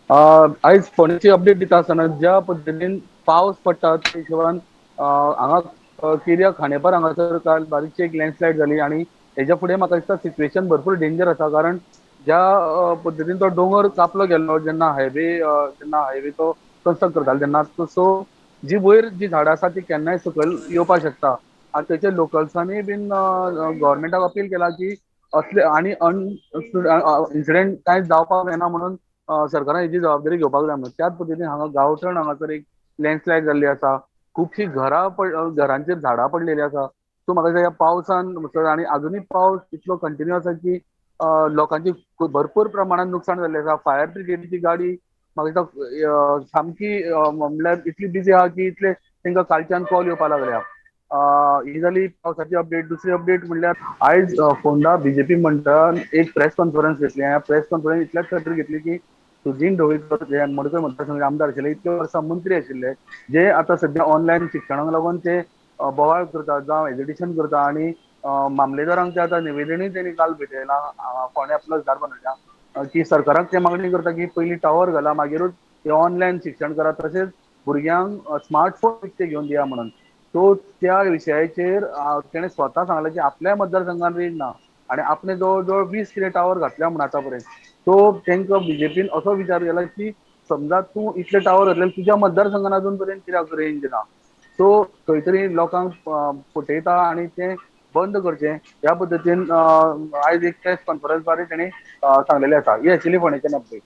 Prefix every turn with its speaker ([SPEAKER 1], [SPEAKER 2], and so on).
[SPEAKER 1] आयज फोंडेची अपडेट दिता आसतना ज्या पद्दतीन पावस पडटा त्या हिशोबान हांगा केरिया खांडेपार हांगासर काल बारीकशी एक लँडस्लायड जाली आनी हेज्या फुडें म्हाका दिसता सिच्युएशन भरपूर डेंजर आसा. कारण ज्या पद्दतीन तो दोंगर कापलो गेल्लो जेन्ना हायवे तो कन्स्ट्रक्ट करताले तेन्ना, सो जी वयर जी झाडां आसा ती केन्नाय सकयल येवपाक शकता. आनी थंयच्या लोकल्सांनी बीन गव्हर्मेंटाक अपील केला की असले आनी इन्सिडेंट कांय जावपाक जायना म्हणून सरकारान हेजी जबाबदारी घेवपाक जाय म्हणून. त्याच पद्दतीन हांगा गांवठण हांगासर एक लँडस्लायड जाल्ली आसा, खुबशीं घरांचेर झाडां पडलेली आसा. सो म्हाका दिसता ह्या पावसान आनी अजुनूय पावस इतलो कंटिन्यू आसा की लोकांची भरपूर प्रमाणात नुकसान जाल्लें आसा. फायर ब्रिगेडीची गाडी म्हाका दिसता सामकी म्हणल्यार इतली बिजी आहा की इतले तांकां कालच्यान कॉल येवपाक लागल्या. ही जाली पावसाची अपडेट. दुसरी अपडेट म्हणल्यार आयज फोंडा बीजेपी मंडळान एक प्रेस कॉन्फरन्स घेतली. ह्या प्रेस कॉन्फरन्स इतल्याच खातीर घेतली की सुदिन ढवळीकर जे मडकय मतदारसंघाचे आमदार आशिल्ले, इतले वर्सां मंत्री आशिल्ले, जे आतां सद्या ऑनलायन शिक्षणाक लागून ते बोवाळ करतात जावं एजिटेशन करता आनी मामलेदारांक ते आतां निवेदनूय तेणी काल भेटयलां फोंड्या प्लस धारबांदोड्यां की सरकाराक ते मागणी करता की पयलीं टावर घाला मागीरूच ते ऑनलायन शिक्षण करा, तशेंच भुरग्यांक स्मार्टफोन विकते घेवन दिया म्हणून. सो त्या विशयाचेर तेणें स्वता सांगलें की आपल्या मतदारसंघान रेंज ना आनी आपणे जवळ जवळ 20 कितें टावर घातल्या म्हूण आतां पर्यंत. सो तांकां बीजेपीन असो विचार केला की समजा तूं इतले टावर घातले तुज्या मतदारसंघान अजून पर्यंत कित्याक रेंज ना. सो खंय तरी लोकांक फटयता आनी तें बंद करचें ह्या पद्दतीन आयज एक प्रेस कॉन्फरन्स द्वारे तेणी सांगलेलें आसा. ही आशिल्ली फोंडेच्यान अपडेट.